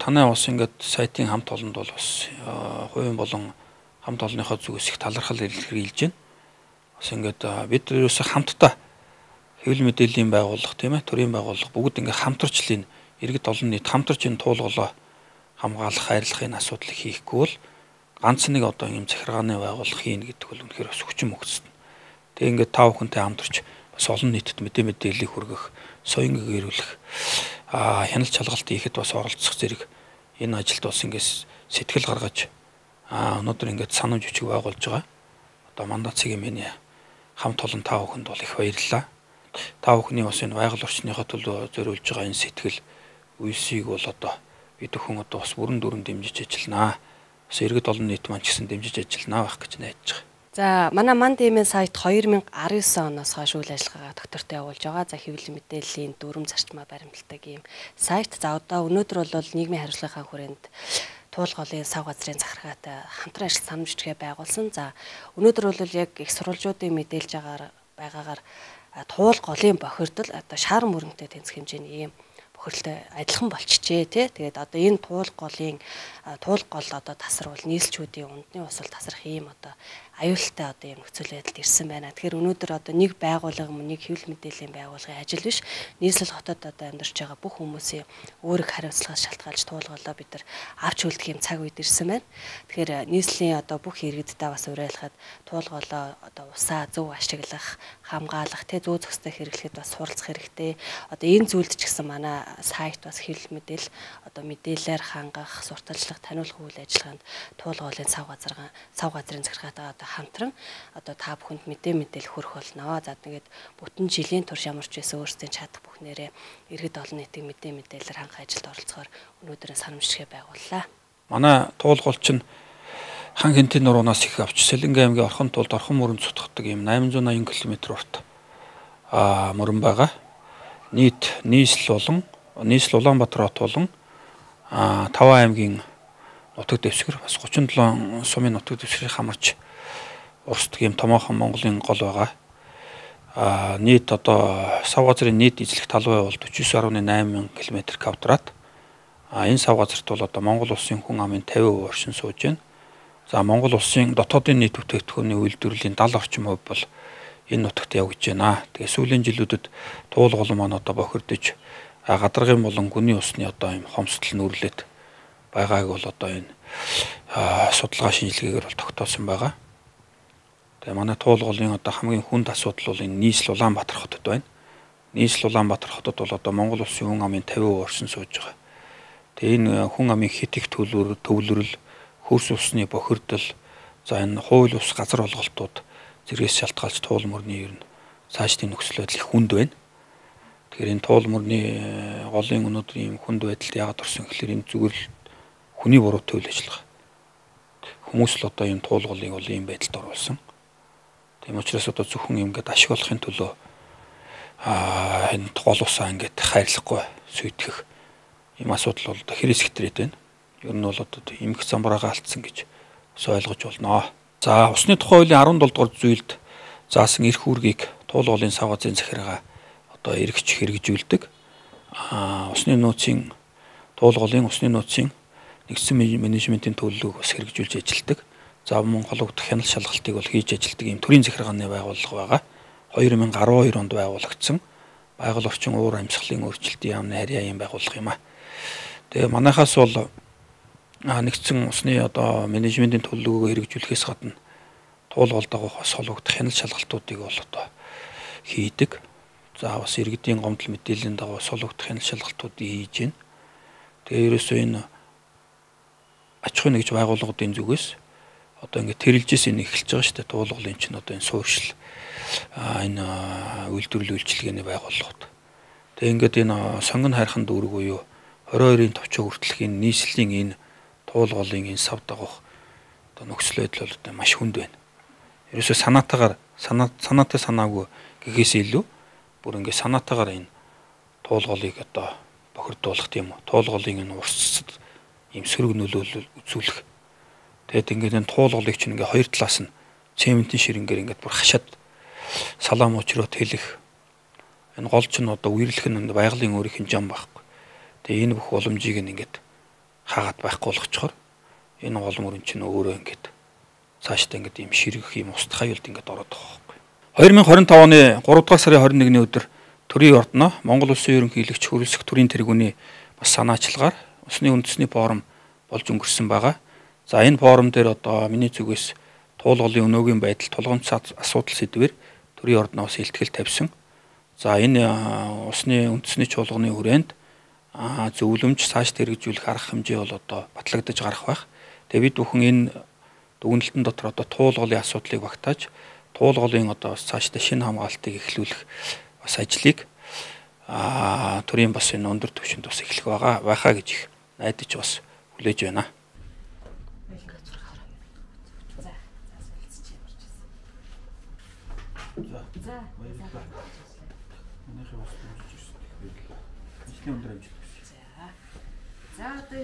Танай бас ингээд сайтын хамт олонд бол бас хувийн болон хамт олонныхоо зүгээс их талархал илэрхийлж байна. Бас ингээд бид ерөөсөө хамтдаа хэвлэл мэдээллийн байгууллага, тийм ээ, төрийн байгууллага бүгд ингээд хамтарч л энэ иргэд олон нийт хамтарч энэ туулголоо хамгаалах, хайрлах энэ асуудлыг хийхгүй бол ганц нэг одоо ийм захиргааны байгууллага хийнэ гэдэг бол үнэхээр бас хүчин мөгцсөн. Тэгээ ингээд та бүхэнтэй хамтарч бас олон нийтэд мэдээллийг хүргэх, соён гэрүүлэх, хяналт шалгалт хийхэд бас оролцох зэрэг энэ ажилд бас ингээд сэтгэл гаргаж өнөөдөр ингээд санамж бичиг байгуулж байгаа. Одоо мандат цэгийн миний хамт олон та бүхэнд бол их баярлалаа. Та бүхний бас энэ байгаль орчныхоо төлөө зориулж байгаа энэ сэтгэл үйлсийг бол одоо бид бүхэн одоо бас бүрэн дүрэн дэмжиж ажилланаа. Бас иргэд олон нийт маань ч гэсэн дэмжиж ажилланаа байх гэж найдаж байгаа. За манай Манд имэн сайт 2019 оноос хойш үйл ажиллагаагаа доктортой явуулж байгаа. За хэвлэл мэдээллийн дүрм зарчмаа баримталдаг ийм сайт. За одоо өнөөдөр бол нийгмийн хариуцлагын хүрээнд Туулголын сав газрын захиргаатай хамтран ажил санамж бичгээ байгуулсан. За өнөөдөр бол яг их сурвалжуудын мэдээлж байгаагаар Туулголын бохирдол одоо шар мөрөнтэй тэнцэх хэмжээний ийм бохирдолтой адилхан болчихжээ тий. Тэгээд одоо энэ туулгол одоо тасарвал нийслчүүдийн ундны усал тасрах ийм одоо аюултай одоо ийм нөхцөл байдалд ирсэн байна. Тэгэхээр өнөөдөр одоо нэг байгууллага мөн нэг хэвлэл мэдээллийн байгууллагын ажил биш. Нийслэл хотод одоо амьдарч байгаа бүх хүмүүсийн өөрөх хариуцлагаас шалтгаалж туулголоо бид нар авч үлдэх юм цаг үед ирсэн байна. Тэгэхээр нийслэлийн одоо бүх иргэддээ бас уриалахад туулголоо одоо усаа зөв ашиглах, хамгаалах, тий зүү зохистой хэрэглэхэд бас суралцах хэрэгтэй. Одоо энэ зүйлд ч гэсэн манай сайт бас хэвлэл мэдээлэл одоо мэдээлэлээр хангах, сурталчлах, таниулах үйл ажиллагаанд туулголын сав газрын захиргаатайгаа одоо хамтран одоо та бүхэнд мэдээлэл хүрэх болно. За тэгээд бүтэн жилийн турш ямар ч байсан өөрсдийн чадах бүхнээрээ иргэд олон нийтийг мэдээлэлээр хангах ажилд оролцохоор өнөөдрийн санамжлалыг байгууллаа. Манай туулгол чинь Хан Хэнтийн нуруунаас их авч Сэлэнгэ аймгийн Орхон тулд Орхон мөрөнд сутгадаг ийм 880 км урт мөрөн байгаа. Нийт нийслэл болон нийслэл Улаанбаатар хот болон 5 аймгийн нутаг дэвсгэр бас 37 сумын нутаг дэвсгэрийг хамарч урсдаг ийм томоохон Монголын гол байгаа. Нийт одоо сав газрын нийт эзлэх талбай бол 49.8 мянга км квадрат. Энэ сав газарт бол одоо Монгол улсын хүн амын 50% оршин сууж байна. За Монгол улсын дотоодын нийт бүтээгдэхүүний үйлдвэрлэлийн 70 орчим хувь бол энэ нутагт явагдаж байна. Тэгээ сүүлийн жилүүдэд туулгол маань одоо бохирдож гадаргын болон гүний усны одоо ийм хомсдол нүүрлээд байгааг бол одоо энэ судалгаа шинжилгээгээр бол тогтоосон байгаа. Тэгээ манай туулголын одоо хамгийн хүнд асуудал бол энэ нийслэл Улаанбаатар хотод байна. Нийслэл Улаанбаатар хотод бол одоо Монгол улсын хүн амын 50% оршин сууж байгаа. Тэгээ энэ хүн амын хит их төвлөрөл, хөрс усны бохирдол, за энэ хууль ус газар олголтууд зэргээс шалтгаалж туул мөрний ер нь цаашдын нөхцөл байдал их хүнд байна. Тэгэхээр энэ туул мөрний голын өнөөдөр ийм хүнд байдалд яагаад орсон гэхээр энэ зүгээр л хүний буруутай үйл ажиллагаа. Хүмүүс л одоо ийм туулголыг бол ийм байдалд оруулсан. Тийм учраас одоо зөвхөн ингээд ашиг олохын төлөө энэ гол усаа ингээд хайрлахгүй сүйтгэх ийм асуудал бол одоо хэрэг хэтрээд байна. Ер нь бол одоо эмх замбраагаа алдсан гэж бас ойлгож болно. За усны тухай хуулийн 17 дугаар зүйлд заасан эрх үүргийг туулголын сав газрын захиргаа одоо эргэж хэрэгжүүлдэг. Усны нөөцийн туулголын усны нөөцийн нэгдсэн менежментийн төлөвлөгөөг бас хэрэгжүүлж ажилладаг. За мөн холбогдох хяналт шалгалтыг бол хийж ажилладаг ийм төрийн захиргааны байгууллага байгаа. 2012 онд байгуулагдсан байгаль орчин уур амьсгалын өөрчлөлтийн яамны харьяа ийм байгууллага юм а. Тэгээ манайхаас бол нэгдсэн усны одоо менежментийн төлөвлөгөөгөө хэрэгжүүлэхээс гадна туулгол дагуух бас холбогдох хяналт шалгалтуудыг бол одоо хийдэг. За бас иргэдийн гомдол мэдээллийн дагуу холбогдох хяналт шалгалтуудыг хийж байна. Тэгээ ерөөсөө энэ аж ахуйн нэгж байгууллагуудын зүгээс одоо ингээд тэрэлжээс энэ эхэлж байгаа шүү дээ. Туулгалын чинь одоо энэ суурьшил энэ үйлдвэрлэл үйлчилгээний байгууллагууд. Тэгээ ингээд энэ сонгон хайрхан дүүрэг буюу 22-ын товчоо хүртэлх энэ нийслэлийн энэ туулгалын энэ сав дагуух одоо нөхцөл байдал бол одоо маш хүнд байна. Ерөөсөө санаатаагаар санаатай санаагүй гэхээс илүү бүр ингээд санаатаагаар энэ туулгалыг одоо бохирдуулах тийм үү. Туулгалын энэ урсцад ийм сөрөг нөлөөлөл үзүүлэх. Тэгээд ингээд энэ туулгалыг чинь ингээд хоёр талаас нь цементийн ширэнгээр ингээд бүр хашаад салаам уучроо тэлэх. Энэ гол чинь одоо үерлэх нь байгалийн өөрийнх нь жам байхгүй. Тэгээ энэ бүх боломжийг нь ингээд хаагаад байхгүй болгочхоор энэ гол мөрөн чинь өөрөө ингээд цаашдаа ингээд ийм ширгэх ийм устдах аюулд ингээд ороод байгаа байхгүй. 2025 оны 3 дугаар сарын 21-ний өдөр төрийн ордноо Монгол Улсын ерөнхийлөгч хөрөлсөх төрийн тэргүүний бас санаачилгаар усны үндэсний форум болж өнгөрсөн байгаа. За энэ форум дээр одоо миний зүгээс туулгалын өнөөгийн байдал, тулгамдсан асуудал сэдвээр төрийн ордноос илтгэл тавьсан. За энэ усны үндэсний чуулганы хүрээнд зөвлөмж цааш хэрэгжүүлэх арга хэмжээ бол одоо батлагдаж гарах байх. Тэгээ бид бүхэн энэ дүгнэлтэн дотор одоо туулгалын асуудлыг багтааж туулгалын одоо цаашдаа шинэ хамгаалтыг эхлүүлэх бас ажлыг төрийн бас энэ өндөр түвшинд бас эхлэх байгаа байхаа гэж их найдаж бас хүлээж байна. За баярлалаа. Манайхын бас дэмжиж ирсэн. Ажлын өндөр амжилт хүсье. За. За одоо